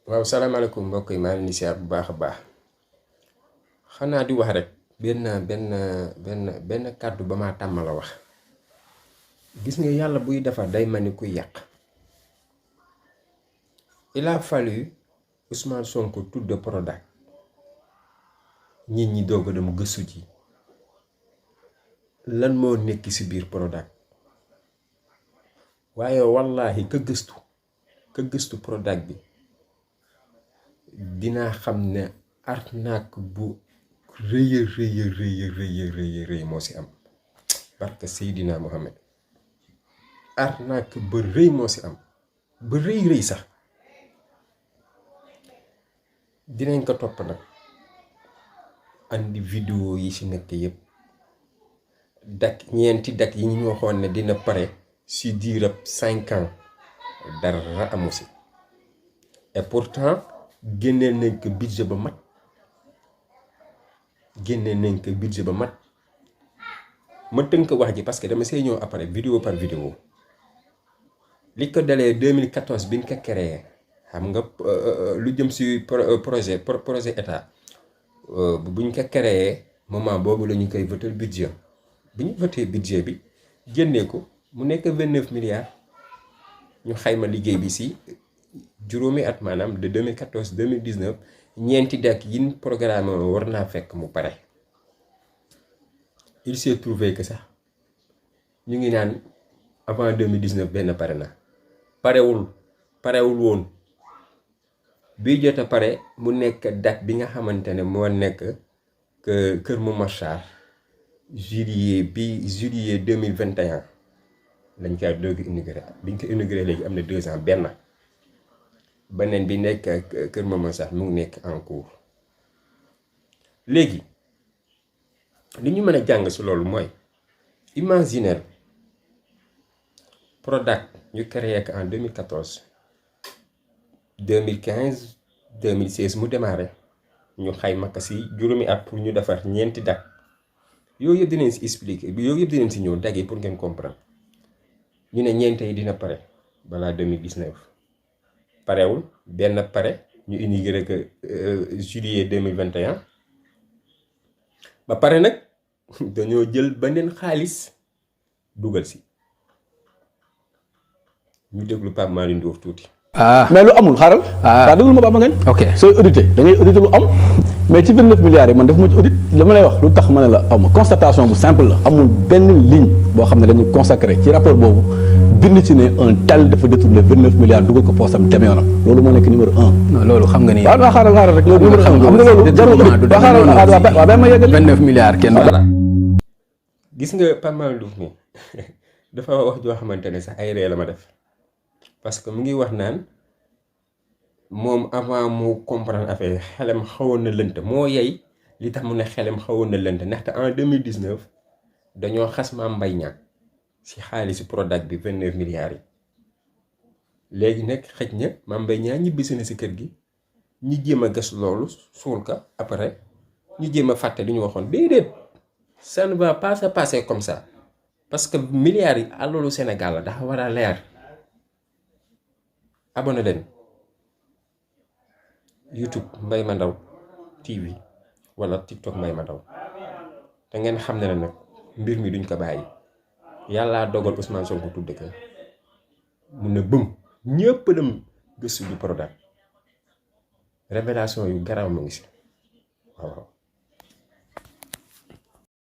waaw salaamaaleykum mbokk yi maa ngi leen di siyaar bu baax a baax xanaa di wax rek benn kàddu ba ma tàmm la wax. Gis nga yàlla buy defar day mel ni kuy yàq. Il a fallu Ousmane Sonko tudd Prodac nit ñi doog a dem gëstu ji lan moo nekk ci biir Prodac waaye wallaahi ka gëstu Prodac bi dinaa xam ne arnaque bu rëy moo ci am barke Seydina Mohamed arnaque ba rëy moo ci am ba rëy sax dinañ ko topp nag andi vidéo yi ci nekk yépp ñeenti dak yi ñu waxoon ne dina pare ci diirab 5 ans dara amu ci et pourtant génnee nañ ko budget ba mat ma tënk wax ji parce que dama see ñëw après vidéo par vidéo li ko dalee 2014 bi ñu ko créé xam nga lu jëm ci projet état bu ñu ko créé moment boobu la ñu koy voter budget bi ñu voté budget bi génnee ko mu nekk 29 milliards ñu xayma liggéey bi ci juróomi at maanaam de 2014 2019 ñeenti dak yin programme war naa fekk mu pare. Il s'est trouvé que sax ñu ngi naan avant 2019 benn pare na parewul woon bii jot a pare mu nekk date bi nga xamante ne moo nekk Kër Momar juillet 2021 lañ koy doog inauguré biñ ko inauguré léegi am na 2 ans beneen bi nekk Kër Momar mu ngi nekk en cours. léegi li ñu mën a jàng ci loolu mooy imaginer Prodac ñu créé ko en 2014 2015 2016 mu démarré ñu xayma ko ci juróomi at pour ñu defar ñeenti dak yooyu yëpp dinañ ci expliquer yooyu yëpp dinañ ci ñëw dag yi pour ngeen comprendre ñu ne ñeente yi dina pare balaa 2019 parewul benn pare ñu inauguré ko juillet 2021 ba pare nag dañoo jël beneen xaalis dugal ci ñu déglu Pape Malick Ndour tuuti. mais lu amul xaaral. waaw déglu ma ba ma ngeen. ok sooy audité da ngay audité lu am mais ci 29 milliards yi man def ma ci audit dama lay wax lu tax ma ne la am constatation bu simple la. amul benn ligne boo xam ne dañu consacré ci rapport boobu bind ci ne un tel dafa détourné 29 milliards dugal ko poosam demee yoonam loolu moo nekk numéro 1. non loolu xam nga ni. waaw xaaral rek. loolu numéro 1 xam nga loolu jarul audit ba xaaral waaw ba ma yeggali 29 milliards kenn voilà gis nga Pape Malick Ndour mi dafa wax joo xamante ne sax ay ree la ma def. parce que mu ngi wax naan moom avant mu comprendre affaire xelam xawoon na lënt moo yey li tax mu ne xelam xawoon na lënt ndaxte en 2019 dañoo xas Mame Mbaye Niang ci xaalisu Prodac bi 29 milliards yi léegi nag xëj na Mame Mbaye Niang ñibbisi na ci kër gi ñu jéem a gas loolu suul ko après ñu jéem a fàtte li ñu waxoon déedéet ça ne va pas se passer comme ça parce que milliards yi alalu Sénégal la dafa war a leer. abonné leen YouTube Mbaye Mandaw TV wala TikTok Mbaye Mandaw te ngeen xam ne nag mbir mi duñ ko bàyyi yàllaa dogal Ousmane Sonko tudd ko mun na bëm ñëpp dem gëstu du Prodac révélation yu garaaw mu ngi si